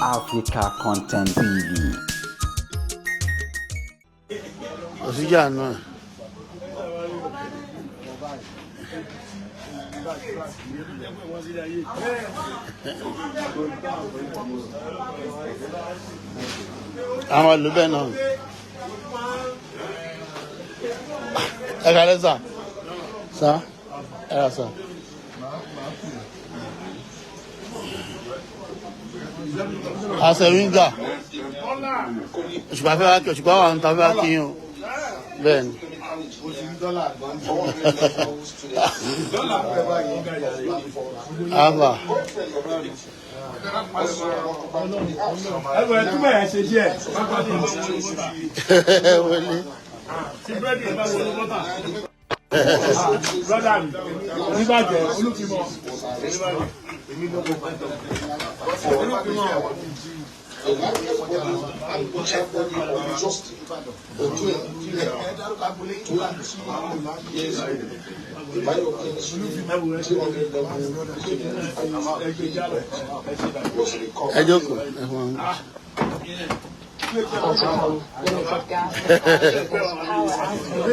Africa Content TV. Kò síjà náà. Àwọn olùbẹ̀ náà. Ẹ kàlẹ́ sà. Sà. Ẹ rà sà. Àṣẹ wíńgà. Òṣùpá fẹ́ wá kí òṣùpá wà ń ta fẹ́ wá kí yín o. Bẹ́ẹ̀ ni. Àbà. Ẹgbẹ́ túbọ̀ yẹn ṣe díẹ̀. Wọlé. Tí búrẹ́dì yẹn bá wọlé bọ́tà. Brọ́dà mi, oníbàjẹ́ olúfimọ̀. Ẹ jókòó. Ẹ fún wa. Limited gas supply was power outage.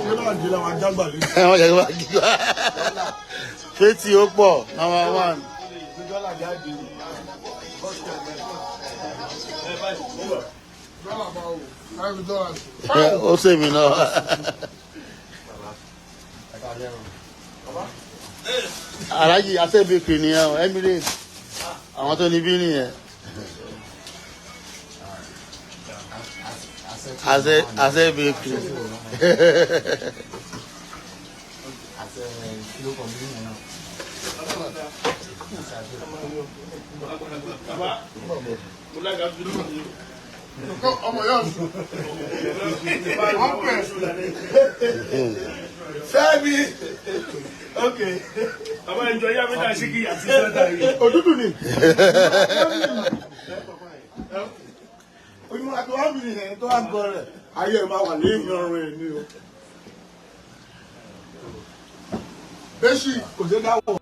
Ẹ wọ́n jẹ́ kí wọ́n kí wá. Ṣé tí ó pọ̀? Number one. Ó sèmi náà. Aláàjì Asẹ́bẹ̀kì nìyẹn o, Emirates. Àwọn tó níbí nìyẹn. Asẹ́bẹ̀kì. Ọmọ yóò sùn. Wọ́n pè Fẹ́mi. Ok. Bàbá ìjọ yá mi náà sí kí àti sọ́dà yìí. Òtútù ni. Oyún àti wàá mi nìyẹn tó wà gbọ́ rẹ̀. Ayé ẹ̀ máa wà ní ìyanrun ẹ̀ ni o. Bẹ́sì kò sí dáwọ̀.